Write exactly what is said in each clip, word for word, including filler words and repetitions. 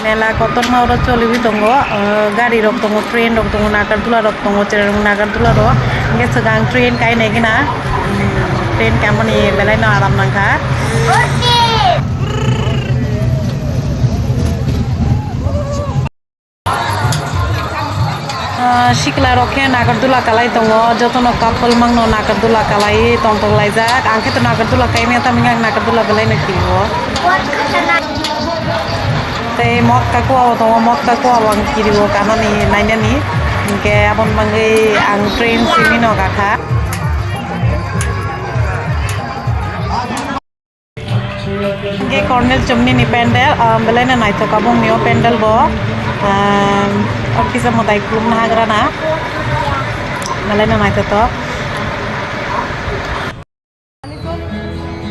Mela kotorma oro choliwi tongo, ah, gari rok tongo, train rok tongo, Nagardula rok tongo, chereng Nagardula rok. Hingke swkang train kainai gina, train kaimani belai no aram nangkha. Ah, sikla rok khe Nagardula kalai tongo, jotono couple mangno Nagardula kalai tongtong laijak. Ang khe to Nagardula kaimya, tamni ang Nagardula belai no kirio. Tei mot kakua o tongo, mot kakua o ang kirio kanani, nainani. Hingke aboni bagwi ang train simi no gakha. Hingke Cornell Chomni ni pandal, ah, belai no naithok aboni o pandal bo. Ah, o kisa mwtai khulumna hagrana. Belai no naithotok.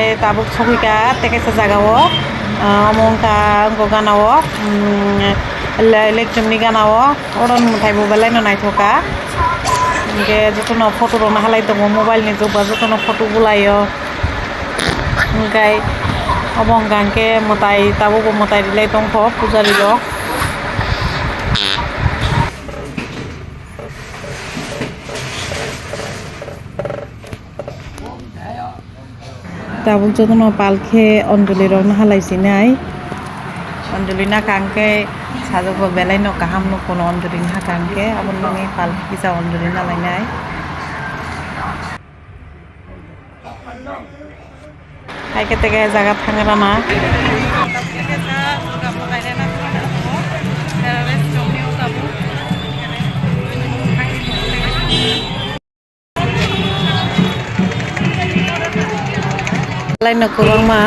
Eh, tabuk sogwika tei kaisa jaga o, ah, omo wngkha wngkha gana o, mm, le-, electrum ni gana o, oro ni mwtai bo belai no naithoka. Hingke jotono photo rok no halai tongo, mobile ni jug ba jotono photo bulai o. Hingke obo wngkha hingke mwtai, tabuk bo mwtai rilai tongkho pujari rok. Tabuk jotono pal khe Anjali rok no halai sinai. Anjali naka hwnkhe sajagwi belai no kaham nukgo no Anjali naka hwnkhe aboni bagwi pal kisa Anjali nalainai. Hai khe teke jaga thang rana. Belai no kwbangma.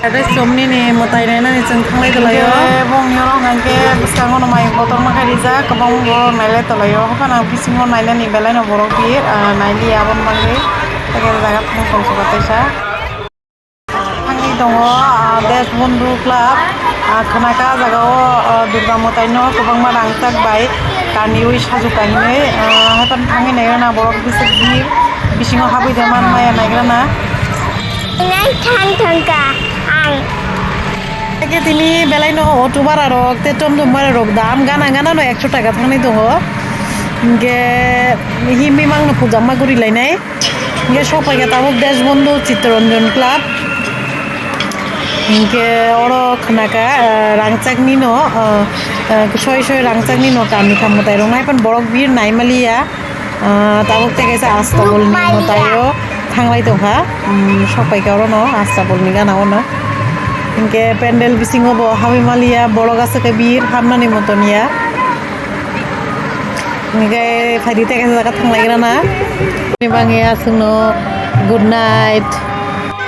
Abo chomni ni mwtai nainani chwng thanglai tonglaio. Hingke bongni oro hwnka hwnkhe bwskango no mai kotorma khe rijak, kwbangma borok nailai tonglaio. Haphano bisingo nainani belai no borok bir, ah, nailiya aboni bagwi. Tei jaga thang tong suka teisa. Thangwi tongo, ah, Deshbandhu Club, ah, khwnaka ah jaga o, ah, Durga mwtai no kwbangma rangchak bai kaniwi sajuka hinwi, ah, haiphano thangwi naigrana borok bwswk bir bisingo habwi de man maya naigrana. Nai thang thangka ang. Tei tini belai no auto bara rok tei tomtom bara rok dam gana gana no ekso taka thangwi tongo. Hingke himwi mangno pujakma guri lainai. Hingke sok paikha tabuk Deshbandhu Chittaranjan Club. Hingke oro khwnaka, ah, rangchakni no, ah, ah, soi soi rangchakni no kami kha mwtai rok naiphano borok bir naimaliya. Ah, tabuk tei kaisa Astabol ni mwtai o thanglai tongkha. Um, sok paikha oro no Astabol ni gana o no. Hingke pendel bisingo bo habwi maliya, borok aswk khe bir hamnani moton ya. Hingke phaidi tei kaisa jaga thanglaigrana. Ni bagwi aswkno good night.